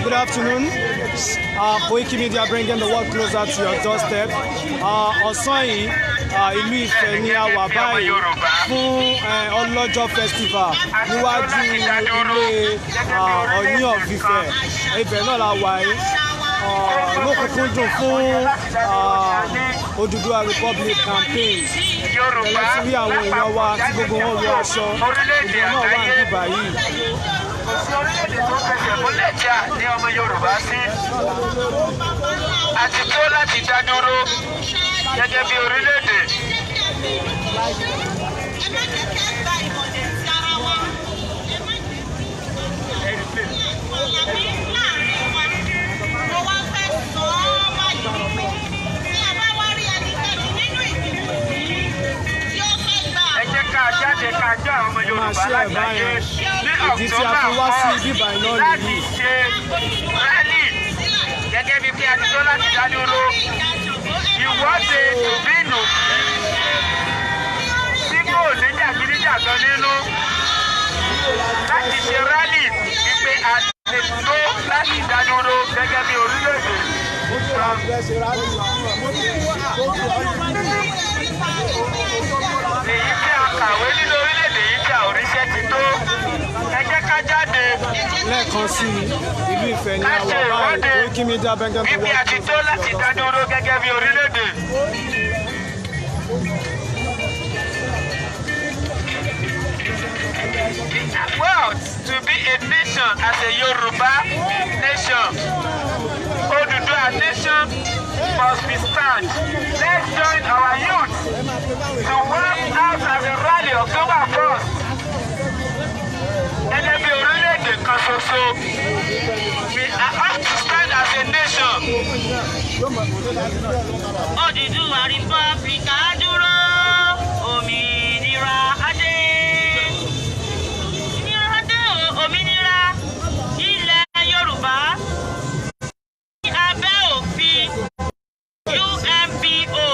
Good afternoon. Koiki Media, bringing the world closer to your doorstep. Ọ̀sán yìí, ìlú Ifẹ̀ ni a wà báyìí fún Ọlọ́jọ́ Festival níwájú ilé Ọọ̀ni of Ifẹ̀. Ibẹ̀ náà la wà yìí lókùnkúndùn fún Odùduwà Republic campaign. Ẹ̀yẹ ti rí àwọn èèyàn wa tí gbogbo wọn wọ aṣọ, gbogbo náà wà níbí báyìí. Kò sí orílẹ̀-èdè tó fẹsẹ̀ múlẹ̀ tí a ní ọmọ Yorùbá sí. A ti tó láti dá dúró gẹ́gẹ́ bí orílẹ̀-èdè. Ẹ má jẹ́ kí á gba ìmọ̀lẹ̀ sí ara wa. Ẹ má jẹ́ kí àlàbí láàrin wa. Mo wá fẹ́ sọ ọ́ báyìí wípé tí a bá wá rí ẹnikẹ́ni nínú ìgbìmọ̀ yìí tí ó fẹ́ gba Ẹ jẹ́ ká jáde, ká jọ àwọn ọmọ Ẹ máa Yorùbá ṣe ẹ̀ lágbàáyé báyẹn. ní Ìdí tí a fi wá sí ibi báyìí náà láti nìyí. ṣe rally gẹ́gẹ́ bí pé a ti tó láti dá dúró. Ìwọ́de tùbínú tí kò ní jàgídíjàgan nínú láti ṣe rally wípé a ti tó láti dá dúró gẹ́gẹ́ bí orílẹ̀-èdè. Èyí tí a kàwé nínú orílẹ̀-èdè yìí tí a ò ríṣẹ́ ti tó. Ẹ jẹ́ ká jáde. Lẹ́ẹ̀kan sí i, ìlú Ifẹ̀ ni Ká a ṣe wà báyìí. ìwọ́de Koiki Media, bringing the wípé a world ti tó closer to láti your dá doorstep. dúró gẹ́gẹ́ bí orílẹ̀-èdè. Well, to be a nation as a Yoruba nation, Oduduwa nation must be stand. Let's join our youth to work out as a rally October 1st. Gẹ́gẹ́ bí orílẹ̀-èdè kan ṣoṣo, we are up to stand as a nation. Odùduwà Republic á dúró, òmìnira á dé. Òmìnira dé o, òmìnira ilẹ̀ Yorùbá ní abẹ́ òfin UNPO,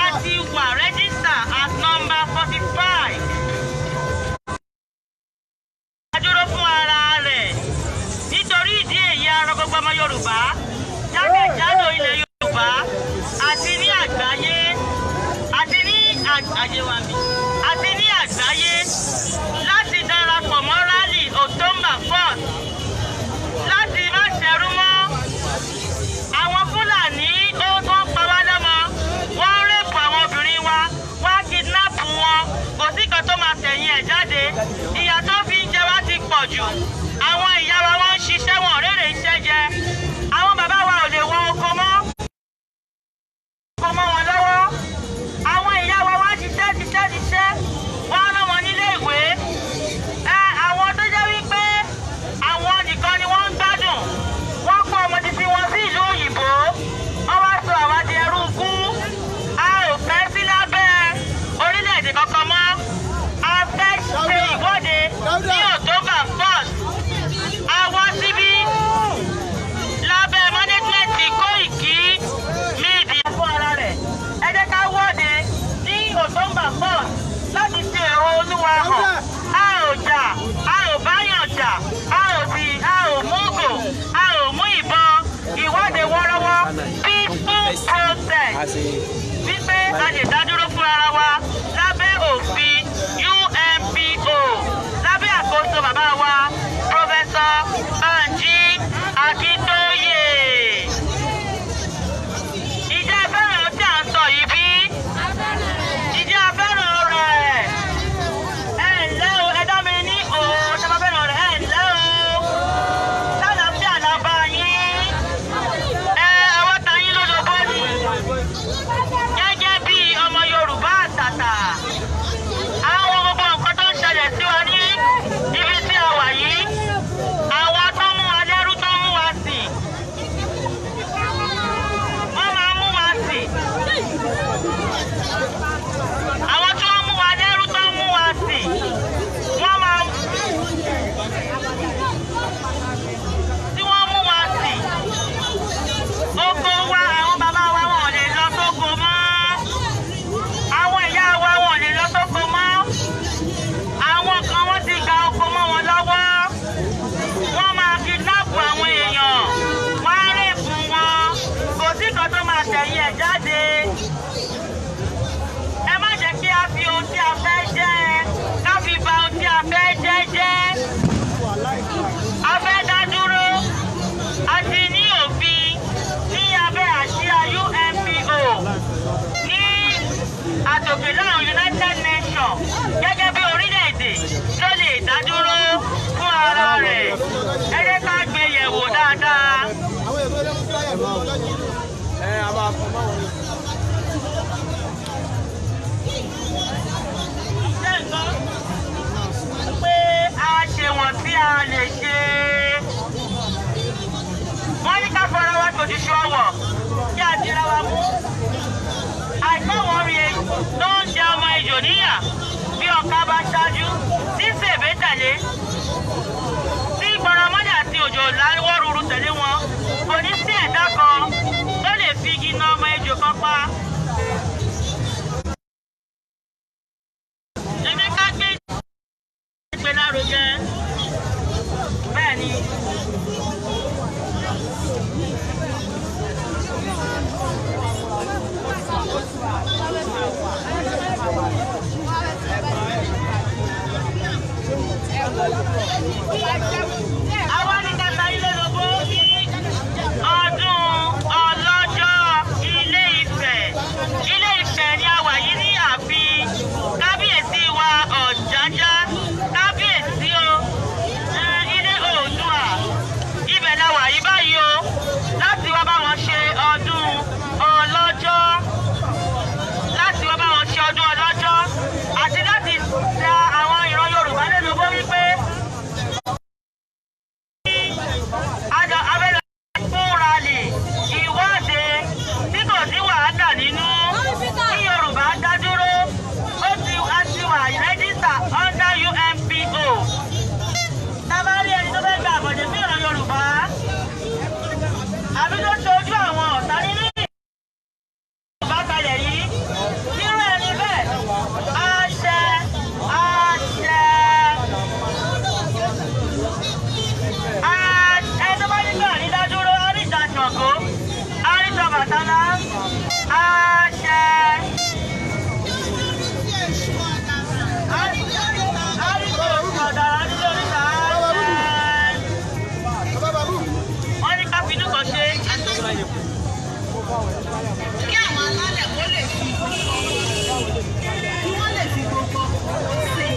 a ti wà register at number 45. A dúró fún ara rẹ̀. Nítorí ìdí èyí, a rọ gbogbo ọmọ Yorùbá jákèjádò ilẹ̀ Yorùbá àti ní àgbáyé àti ní àgbáyé láti darapọ̀ mọ́ rally October 4th láti má ṣẹrú mọ́. Àwọn Fúlàní ó tó ń pa wá lọ́mọ, wọ́n ń rape àwọn obìnrin wa, wọ́n á kidnap wọn. Kò sí kan tó máa tẹ̀yìn ẹ̀ jáde. Ìyà tó fi ń jẹ wá ti pọ̀ jù. Àwọn ìyá wa, wọ́n ń ṣiṣẹ́, wọn ò rérè iṣẹ́ jẹ. Àwọn bàbá wa ò lè wọ oko mọ́ wọn lọ́wọ́. Àwọn ìyá wa wá ṣiṣẹ́, ṣiṣẹ́, ṣiṣẹ́, wọ́n rán wọn nílé ìwé. Ẹ àwọn tó jẹ́ wípé àwọn nìkan ni wọ́n ń gbádùn, wọ́n kó ọmọ títí wọn sí ìlú òyìnbó, wọ́n wá sọ àwa di ẹrú ikú. A ò fẹ́ sí lábẹ́ orílẹ̀-èdè kankan mọ́. A fẹ́ ṣe ìwọ́de ní October 1st. A wá síbí lábẹ́ management Koiki Media fún ara rẹ̀. Ẹ jẹ́ ká wọ́de ní October 1st láti fi ẹ̀hónú wa hàn. A ò jà, a ò báyàn jà, a ò mú gò, a ò mú ìbọn. Ìwọ́de wọ́rọ́wọ́, peaceful protest, wípé a lè dá dúró fún ara wa lábẹ́ òfin UNPO, lábẹ́ àkóso bàbá wa, Professor Banji Akíntóyè. Ìjẹ́ fẹ́ràn tí à ń sọ yìí bí? Ìjẹ́ fẹ́ràn rẹ̀? Ẹ ǹlẹ́ o, ẹ dá mi ní o, ṣé bá fẹ́ràn rẹ̀? Ẹ ǹlẹ́ o. Lálàáfíà la bá yín. Ẹ àwọn ta yín lólobó ni. Gẹ́gẹ́ bí ọmọ Yorùbá àtàtà, pè láwọn United Nations gẹ́gẹ́ bí orílẹ̀-èdè tó lè dádúró fún ara rẹ̀? Ẹ jẹ́ ká gbé yẹ̀wò dáadáa. Ṣé nǹkan pé a ṣe wọ̀n tí a lè ṣe? Wọ́n ní ká fara wa tòṣìṣẹ́ ọwọ̀ kí a dira wa mú. Àìgbọ́wọ́n rí ló ń jẹ ọmọ ìjò níyà. Bí ọ̀ka bá ṣáájú tí sèbé tẹ̀lé, tí gbọ̀rọ̀mọ́jà àti òjò láwọ́ ruru tẹ̀lé wọn, kò ní sí ẹ̀dá kan tó lè fi igi na ọmọ ejò kan pa. Ẹ jẹ́ ká gbé ìgbé lárugẹ. Bẹ́ẹ̀ ni. Àwa ní kàtà ilé lóbó ọdún ọlọ́jọ́ Ilé Ifẹ̀. Ilé Ifẹ̀ ni a wà yìí ní ààfin kábíyèsí wa Ọ̀jájá, kábíyèsí o, ilé Oòduà. Ibẹ̀ la wà yìí báyìí o, láti wá bá wọn ṣe ọdún ọlọ́jọ́, láti wá bá wọn ṣe ọdún ọlọ́jọ́ àti láti ta àwọn ìran Yorùbá lólobó wípé àjọ abẹ́rẹ́ fún rally ìwọ́de tí kò sí wàhálà nínú, tí Yorùbá dá dúró. Ó ti a ti wà rẹ́gísítà under UNPO. Tá a bá rí ẹni tó fẹ́ gba àbọ̀dé fún ìran Yorùbá àbí tó ṣojú àwọn ọ̀tá nínú Yorùbá kalẹ̀ yìí, nírú ẹni bẹ́ẹ̀ àṣẹ àṣẹ. Ẹni tó bá nígbà ní dádúró, àríta Ṣàngó, àríta Bàtálá, àṣẹ. Àríta Ọ̀dàrà, àríta Oríta, àṣẹ. Wọ́n ní ká finú kan ṣe. Kí àwọn alálẹ̀ kó lè fi kí wọ́n lè fi gbogbo sí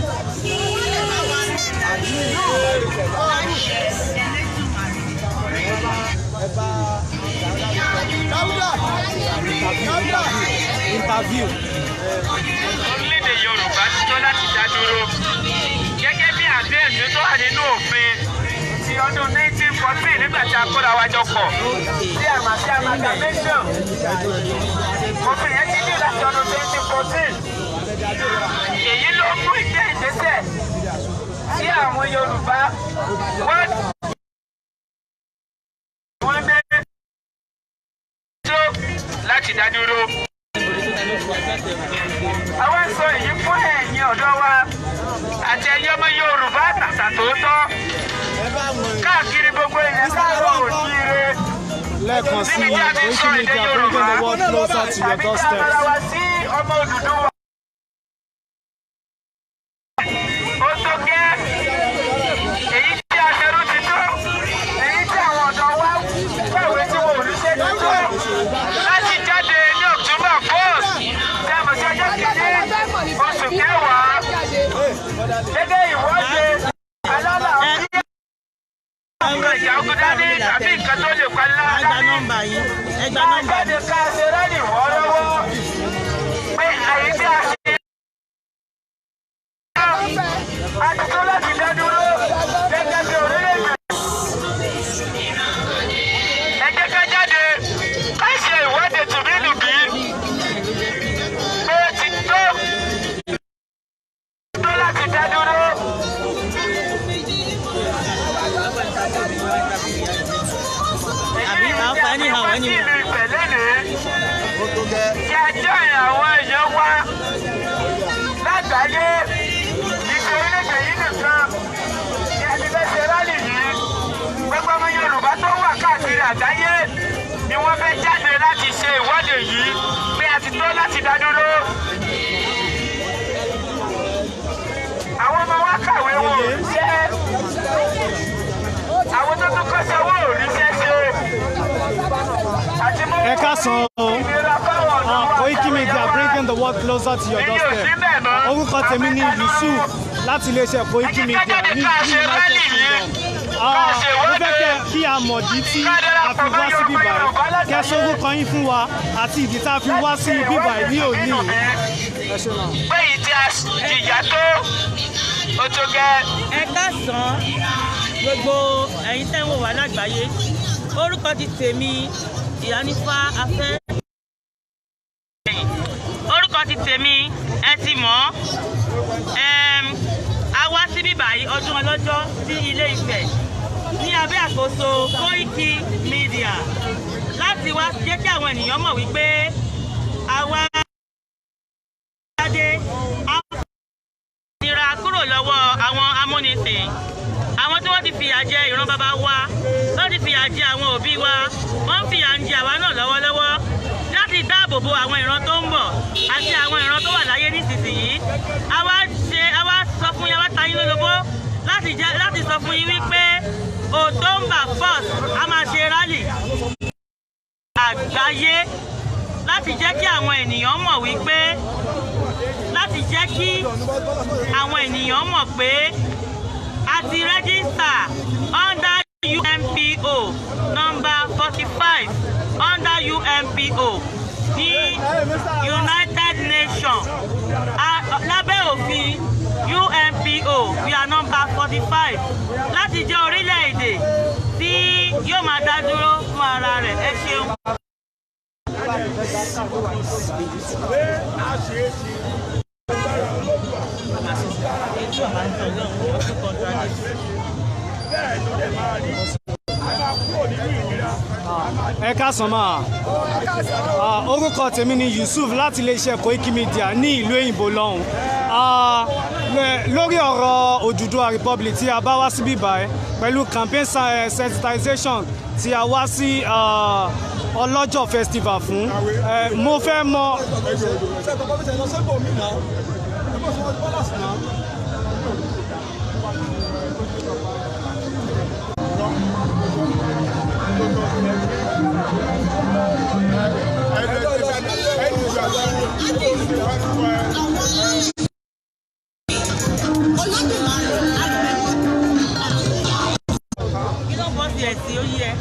kí wọ́n lè bá wa ní ìdarí náà láṣẹ Elédùmarè. Interview. Orílẹ̀-èdè Yorùbá ti tó láti dá dúró gẹ́gẹ́ bí àdéhùn tó wà nínú òfin ti ọdún 1914 nígbà tí a kóra wa jọ pọ̀ tí a máa ṣe amalgamation. Òfin yẹn ti dé láti ọdún 2014. Èyí ló mú ìgbé ìgbésẹ̀ tí àwọn Yorùbá wọ́n gbé tó láti dá dúró. Àwọn sọ èyí fún ẹ̀yin ọ̀dọ́ wa àti ẹ̀yin ọmọ Yorùbá tàtà tòótọ́ káàkiri gbogbo ilẹ̀ káàárọ̀ oòjíire. Lẹ́ẹ̀kan sí Níbi tí a ti ń Koiki sọ èdè Media, Yorùbá bringing the world closer to your tàbí tí a doorstep. rárá wa sí ọmọ Odùduwà. Ó tó gẹ́, èyí tí a ṣerú ti tó, èyí tí àwọn ọ̀dọ́ wa kàwé tí wọn ò ríṣẹ́ ti tó láti jáde ní October 4th tí a mọ̀ sí ọjọ́ kìíní oṣù kẹwàá gẹ́gẹ́ ìwọ́de alálàáfíà, nǹkan ìjà ogun dání tàbí nǹkan tó lè pa ńlá Ẹ gba dání. nọ́mbà yín, ẹ gba Máa nọ́mbà. jáde ká ṣe rẹ́lì wọ́ọ́rọ́wọ́ pé àyè tí a ṣe a ti tó láti dá dúró gẹ́gẹ́ bí orílẹ̀-èdè. Ẹ jẹ́ ká jáde ká ṣe ìwọ́de tùbínùbí pé ó ti tó tó láti dá dúró. Àbí Èyí àwọn ni anyhow, a fi wá sí anyhow. ìlú Ifẹ̀ lénìí kí a join àwọn èèyàn wa lágbàáyé. Ìṣe orílẹ̀-èdè yìí nìkan ni a ti fẹ́ ṣe rálì yìí. Gbogbo ọmọ Yorùbá tó wà káàkiri àgbáyé ni wọ́n fẹ́ jáde láti ṣe ìwọ́de yìí pé a ti tó láti dá dúró. Àwọn ọmọ wa kàwé, wọn ò ríṣẹ́. Àwọn tó tún kọ́ṣẹ́ owó ò ríṣẹ́ ṣe. Àti mú Ẹ káàsán o. ìnira fáwọn ọ̀dọ́ wa Koiki àtàwọn Media èèyàn wa. bringing the the world closer to your doorstep. Orúkọ tèmi ni Yusuf láti iléeṣẹ́ Koiki Media ní United Kingdom. Mo fẹ́ kẹ́ kí a mọ̀ ìdí tí a fi wá sí bíbá yìí. Kẹ́ sọ orúkọ yín fún wa àti ìdí tá a fi wá sí bíbá yìí ní òní yìí. Ẹ ṣé náà. Pé ìdí tí a jìyà tó ó tó gẹ́. Ẹ káàsán gbogbo ẹ̀yin tẹ́ ń wò wá lágbàáyé. Orúkọ ti tèmi, Ìyánífá Afẹ́. Orúkọ ti tèmi, ẹ ti mọ̀ ọ́. A wá síbí báyìí ọdún ọlọ́jọ́ sí Ilé Ifẹ̀ ní abẹ́ àkóso Koiki Media láti wá jẹ́ kí àwọn ènìyàn mọ̀ wípé àwa jáde á nira kúrò lọ́wọ́ àwọn amúnisìn, àwọn tí wọ́n ti fìyà jẹ ìran bàbá wa, wọ́n ti fìyà jẹ àwọn òbí wa, wọ́n ń fìyà ń jẹ àwa náà lọ́wọ́lọ́wọ́, láti dáàbò bo àwọn ìran tó ń bọ̀ àti àwọn ìran tó wà láyé nísinsìnyí. Àwa ṣe, àwa sọ fún yín, àwa ta yín lólobó láti jẹ́ láti sọ fún yín wípé October 1st, a máa ṣe rally àgbáyé láti jẹ́ kí àwọn ènìyàn mọ̀ wípé, láti jẹ́ kí àwọn ènìyàn mọ̀ pé a ti register under UNPO number 45, under UNPO ní United Nations. Lábẹ́ òfin UNPO, we are number 45 láti jẹ́ orílẹ̀-èdè tí yóò máa dá dúró fún ara rẹ̀. Ẹ ṣeun. Ẹ káàsán máa. Orúkọ tèmi ni Yusuf láti iléeṣẹ́ Koiki Media ní ìlú òyìnbó lọ́hùn. Lórí ọ̀rọ̀ Odùduwà Republic tí a bá wá síbí báyìí pẹ̀lú campaign sensitization tí a wá sí Ọlọ́jọ́ Festival fún, mo fẹ́ mọ. Kí ló bọ́ sí ẹ̀sìn ó yí ẹ?